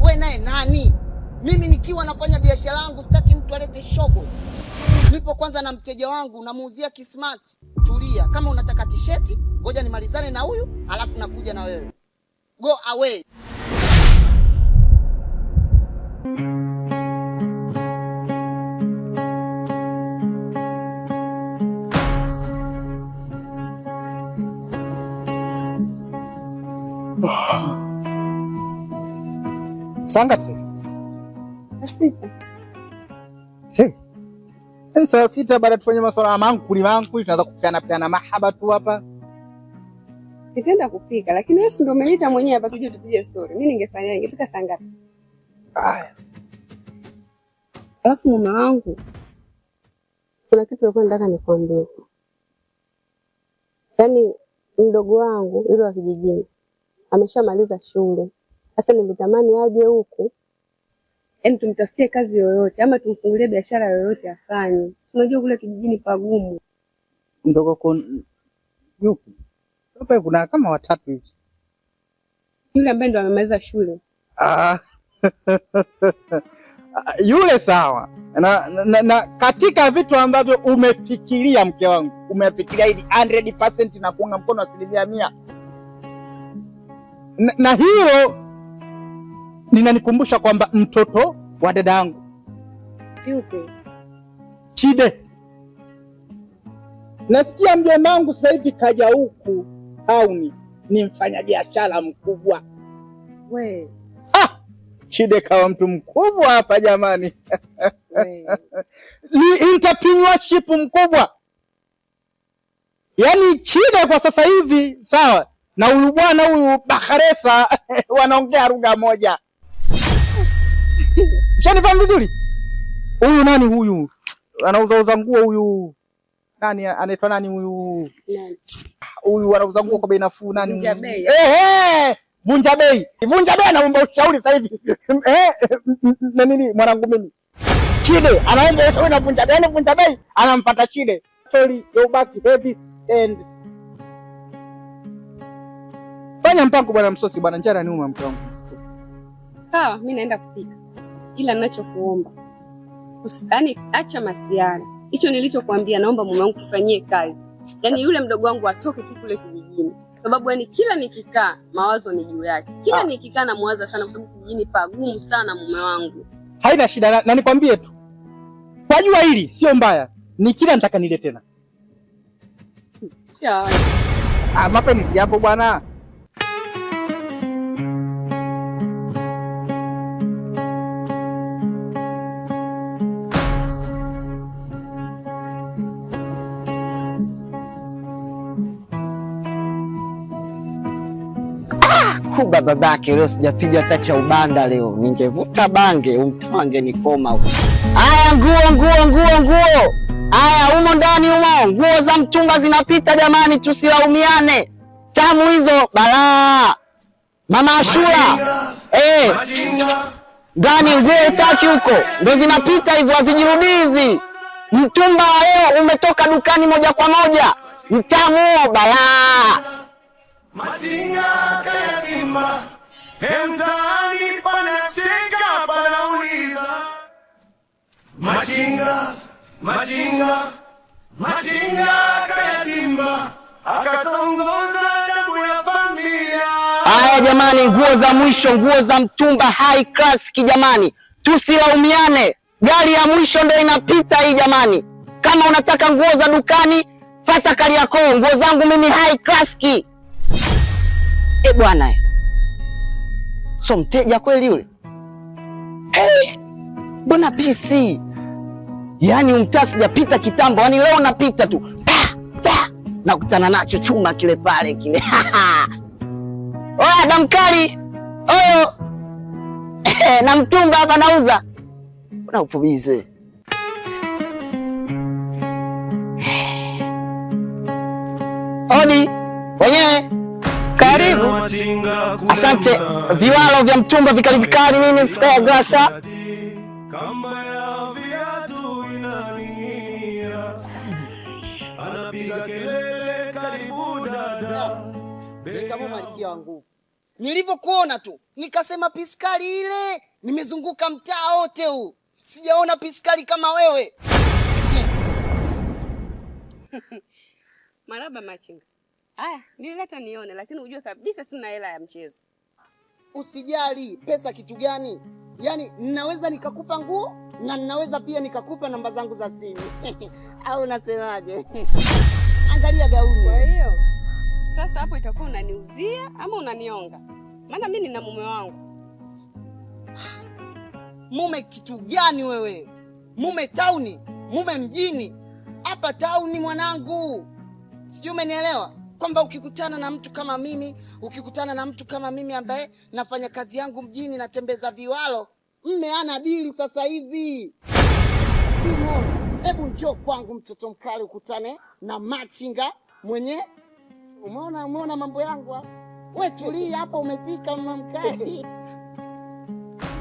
We naye nani? Mimi nikiwa nafanya biashara yangu sitaki mtu alete shobo. Nipo kwanza na mteja wangu namuuzia kismart. Tulia, kama unataka tisheti, ngoja nimalizane na huyu, alafu nakuja na wewe. Go away. Saa ngapi sasa? 6. Sasa. Yaani saa 6 baada tufanye masuala ya mankuli mankuli, tunaanza kupeana peana mahaba tu hapa. Nitaenda kupika, lakini wewe si ndio umeniita mwenyewe hapa tuje tupige story. Mimi ningefanya ningepika saa ngapi? Haya. Alafu mume wangu, kuna kitu nilikuwa nataka nikwambie. Yaani mdogo wangu yule wa kijijini ameshamaliza shule. Sasa nilitamani aje huku, yaani tumtafutie kazi yoyote ama tumfungulie biashara yoyote afanye. Si unajua kule kijijini pagumu. Mdogo yupi? Hapa kuna kama watatu hivi. Yule ambaye ndo amemaliza shule. Ah. Yule sawa. Na katika vitu ambavyo umefikiria mke wangu, umefikiria hili 100% na kuunga mkono 100%. Na hilo linanikumbusha kwamba mtoto wa dada yangu Yupi? Chide, nasikia mjomba wangu sasa hivi kaja huku tauni, ni mfanyabiashara mkubwa. We. Ah, Chide kawa mtu mkubwa hapa jamani. We. Ni entrepreneurship mkubwa. Yaani Chide kwa sasa hivi sawa na huyu bwana huyu Bakhresa wanaongea lugha moja. Ushanifahamu vizuri? Huyu nani huyu? Anauza uza nguo huyu. Nani anaitwa nani huyu? Nani? Huyu anauza nguo kwa bei nafuu nani? Vunja bei. Vunja bei. Vunja bei anaomba ushauri sasa hivi. Na nini mwanangu mimi? Chide anaomba ushauri na vunja bei, vunja bei anampata Chide. Sorry, you back heavy sends. Fanya mpango bwana msosi bwana, njaa inaniuma mke wangu. Sawa, mimi naenda kupika. Ila ninachokuomba, yaani acha masiara. Hicho nilichokuambia naomba mume wangu kifanyie kazi. Yaani yule mdogo wangu atoke tu kule kijijini. Sababu yani kila nikikaa mawazo ni juu yake. Kila nikikaa namuwaza sana kwa sababu kijijini pagumu sana mume wangu. Haina shida na nikwambie tu. Kwa jua hili sio mbaya. Ni kila nataka nile tena. Sawa. Ah, mafenisi hapo bwana. Kuba babake leo sijapiga hata cha ubanda leo. Ningevuta bange umtange nikoma huko. Aya, nguo nguo nguo nguo. Aya, humo ndani humo nguo za mtumba zinapita jamani, tusilaumiane. Tamu hizo balaa. Mama Ashura. Ndani nguo utaki huko. Ndio zinapita hivyo hazijirudizi. Mtumba wa leo umetoka dukani moja kwa moja. Mtamu huo balaa. Machinga kayakima, mtaani panacheka panauliza. Machinga, machinga, machinga kayakimba, akatongoza damu ya familia. Haya jamani, nguo za mwisho, nguo za mtumba high class kijamani, tusilaumiane. Gari ya mwisho ndio inapita hii jamani. Kama unataka nguo za dukani, fata Kariakoo. Nguo zangu mimi high class ki. Bwana, so mteja kweli yule? Mbona PC? Yaani mtaa sijapita kitambo, yaani leo napita tu. Pa, pa, nakutana nacho chuma kile pale kile. Oya damkali. Oyo. Na mtumba hapa nauza. Mbona upo bize? Odi wenyewe. Karibu. Asante. Viwalo vya mtumba vikali vikali nini sky grasha. Kamba ya viatu inaning'inia, anapiga kelele karibu dada. Shikamoo Malkia. Malkia wa nguvu. Nilivyokuona tu nikasema piskali ile, nimezunguka mtaa wote huu sijaona piskali kama wewe. Maraba machinga. Aya, nilileta nione, lakini ujue kabisa sina hela ya mchezo. Usijali, pesa kitu gani? Yaani ninaweza nikakupa nguo na ninaweza pia nikakupa namba zangu za simu. Au unasemaje? Angalia gauni. Kwa hiyo sasa hapo itakuwa unaniuzia ama unanionga? Maana mimi nina mume wangu. Mume kitu gani wewe? Mume tauni, mume mjini. Hapa tauni mwanangu. Sijui umenielewa? Kwamba ukikutana na mtu kama mimi, ukikutana na mtu kama mimi ambaye nafanya kazi yangu mjini, natembeza viwalo, mme ana dili sasa hivi. Sijui umeona? Hebu njoo kwangu mtoto mkali, ukutane na machinga mwenye. Umeona, umeona mambo yangu? We tulia hapo, umefika mama mkali.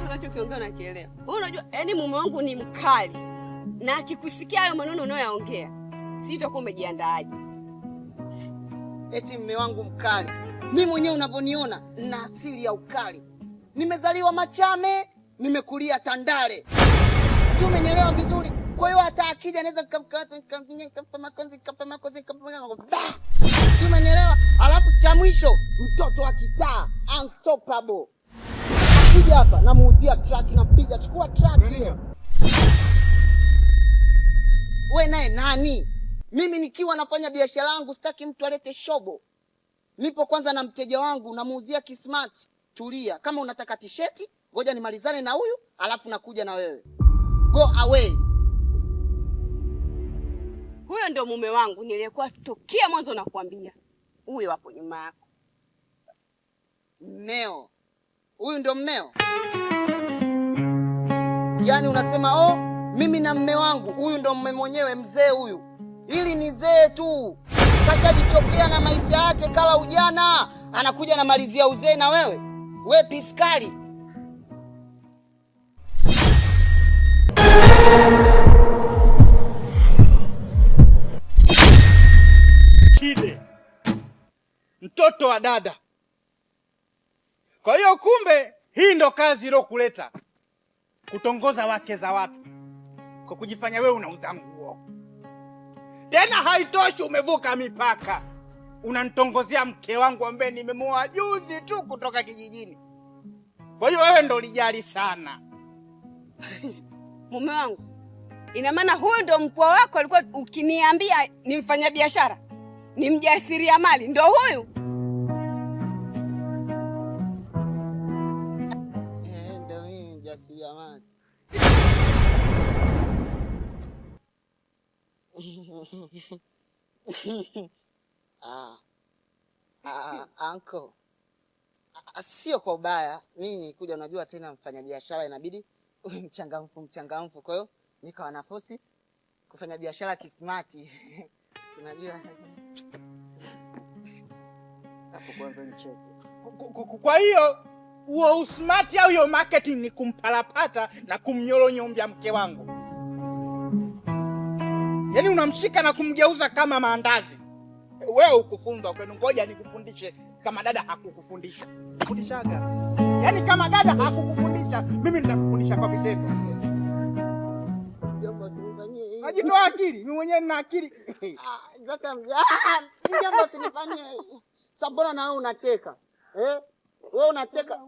Unachokiongea unakielewa? Wewe unajua, yaani mume wangu ni mkali, na akikusikia hayo maneno unayoyaongea, si utakuwa umejiandaaje? Eti mme wangu mkali. Mimi mwenyewe unavyoniona na asili ya ukali. Nimezaliwa Machame, nimekulia Tandale. Sijui umenielewa vizuri. Kwa hiyo hata akija naweza nikamkamata, nikampinya, nikampa makonzi, nikampa makonzi, nikampa makonzi. Sijui umenielewa? Alafu cha mwisho, mtoto wa kitaa, unstoppable. Akija hapa namuuzia truck, nampiga, chukua truck hiyo. We naye nani? Mimi nikiwa nafanya biashara yangu sitaki mtu alete shobo. Nipo kwanza na mteja wangu namuuzia kismart. Tulia. Kama unataka tisheti, ngoja nimalizane na huyu, alafu nakuja na wewe. Go away. Huyo ndio mume wangu niliyekuwa tokea mwanzo nakwambia. Huyo hapo nyuma yako. Mmeo. Huyu ndio mmeo. Yaani unasema oh, mimi na mme wangu, huyu ndo mme mwenyewe, mzee huyu. Hili ni zee tu. Kashajichokea na maisha yake, kala ujana, anakuja na malizia uzee na wewe. We piskali. Chide, mtoto wa dada. Kwa hiyo kumbe hii ndo kazi iliyokuleta, kutongoza wake za watu kwa kujifanya wewe unauza nguo. Tena haitoshi, umevuka mipaka, unanitongozea mke wangu ambaye nimemuoa juzi tu kutoka kijijini. Kwa hiyo wewe ndo ulijali sana mume wangu. Ina maana huyu ndo mpwa wako alikuwa ukiniambia ni mfanyabiashara, ni mjasiriamali, ndo huyu? Ndo mimi mjasiriamali. Uncle. Sio kwa ubaya, mimi nilikuja, unajua tena mfanyabiashara inabidi uwe mchangamfu mchangamfu. Kwa hiyo nikawa na force kufanya biashara kismati. Si unajua. Hapo kwanza nicheke. Kwa hiyo huo usmart au hiyo marketing ni kumpalapata na kumnyoronyombya mke wangu. Yaani unamshika na kumgeuza kama maandazi. Wewe hukufunzwa kwenu, ngoja nikufundishe kama dada hakukufundisha. Fundishaga. Yaani kama dada hakukufundisha, mimi nitakufundisha kwa vitendo. Mjomba usinifanyie hivi. Najitoa akili, mimi mwenyewe nina akili. Sasa mjomba usinifanyie hivi. Sasa mbona na wewe unacheka? Wewe unacheka.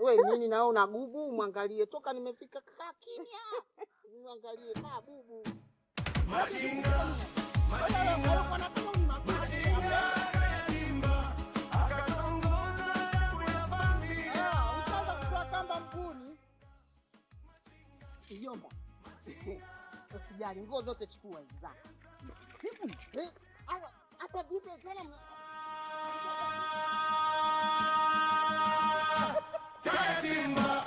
Wewe nini na wewe unagubu? Mwangalie toka nimefika kaa kimya. Mwangalie kaa bubu. Machinga, machinga, machinga kayatimba, akatongoza kuyapandia. Utaanza kutoa kamba mguuni. Mjomba. Usijali, nguo zote chukua hizi zako. Hata vipi tena Kayatimba.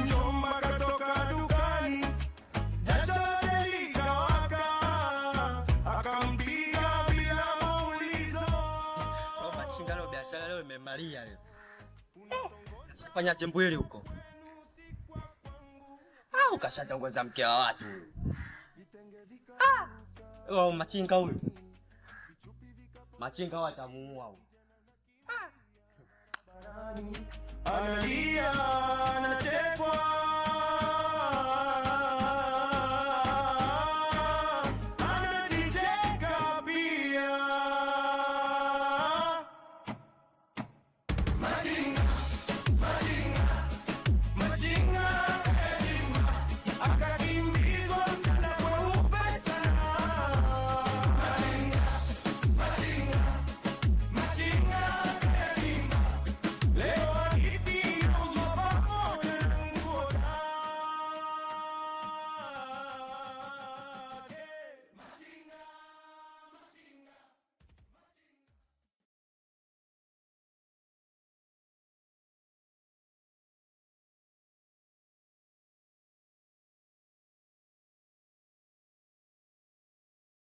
Mjomba katoka dukani Maria yule. Kashafanya timbwili huko. Au kashatongoza mke wa watu. Ah! Machinga huyu. Machinga watamuua huyu. Analia, anachekwa.